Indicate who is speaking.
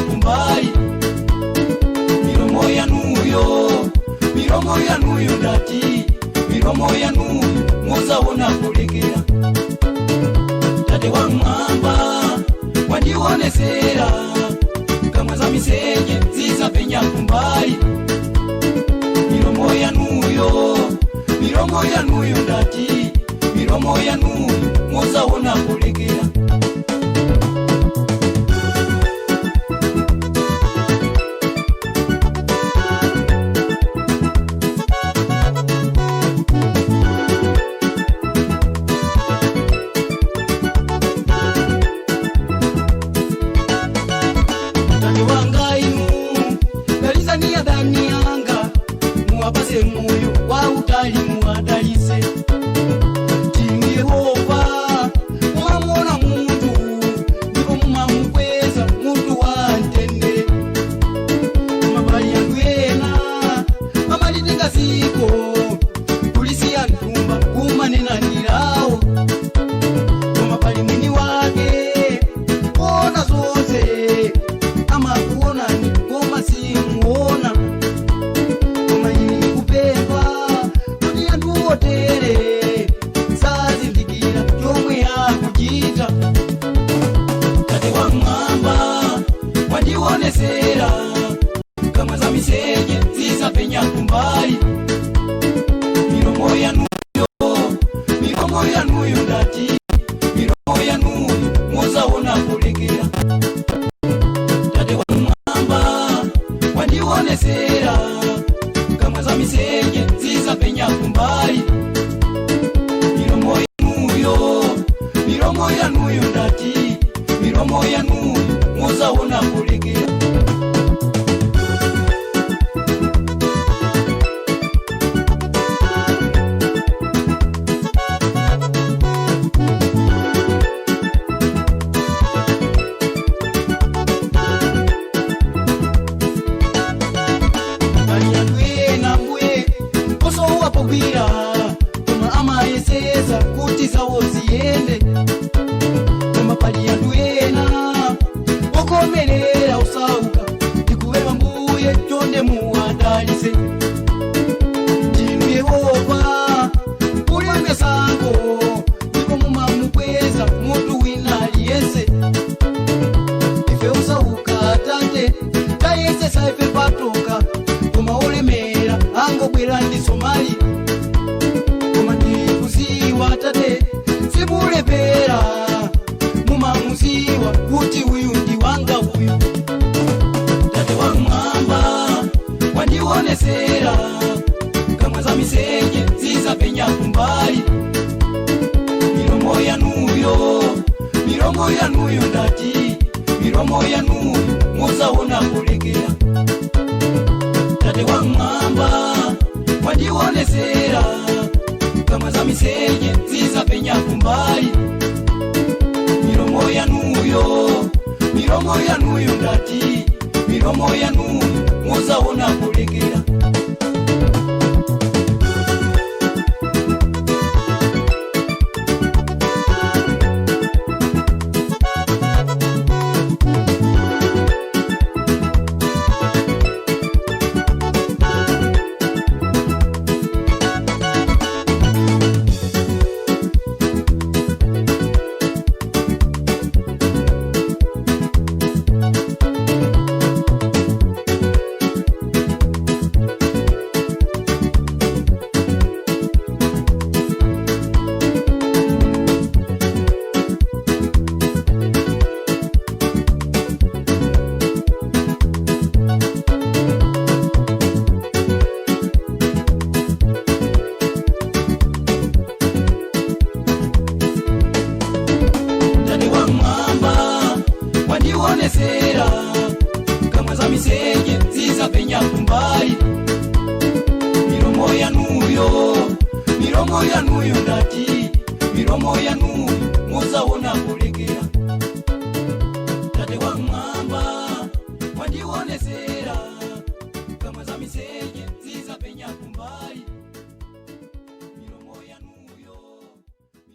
Speaker 1: kumbali. Milomo yanuyo, milomo yanuyo ndati, milomo yanuyo muzaona kulekera. Tate wa mwamba wandionesera, kamwa za miseche zizapenya kumbali. Milomo yanuyo, milomo yanuyo ndati, milomo yanuyo muzaona kulekera. Tate wanga inu dalizani adani anga, muwapase moyo wa utali muwadalise. Tinu Yehova mwamuona muntu, ndipo mumamukweza muntu wa mtendere. Mabali yangu ena amalitenga ziko, kulisiya mtumba kumanena ndilawo. Koma pali mwini wake kuona zonse, amakuonani koma simuona. Koma ine nikupempha kuti anthu otere sazindikira chomwe akuchita. Tate wa mwamba wandionesera, kamwa za miseche zizapenya kumbali. Milomo yanuyo, milomo yanuyo ndati, milomo yanuyo muzaona kulekera. Tate wa mwamba wandionesera, kamwa za miseche zizapenya kumbali. Milomo yanuyo, milomo yanuyo ndati, milomo yanuyo muzaona kulekera. Ena mbuye osowa pogwira, koma amayesesa kuti zawo ziyende. Koma pali anthu ena okomerera osauka, ndikupempha mbuye chonde muwadalise. Ndinu Yehova mulemesako, ndipo mumamukweza munthu wina aliyense. Ife osauka tate tayesesa ife patoka, koma olemera angobwera ndi somali. Koma ndikuziwa tate simulepera, mumamuziwa kuti uyu ndi wanga uyu. Tate wa mwamba wandionesera, kamwa za miseche zizapenya kumbali. Milomo yanuyo, milomo yanuyo ndati, milomo yanuyo muzaona kulekera. Tate wa mwamba wandionesera, kamwa za miseche zizapenya kumbali. Milomo yanuyo, milomo yanuyo ndati, milomo yanuyo muzaona kulekera. Tate wa mwamba wandionesera, kamwa za miseche zizapenya kumbali. Milomo yanuyo, milomo yanuyo ndati, milomo yanuyo muzaona kulekera.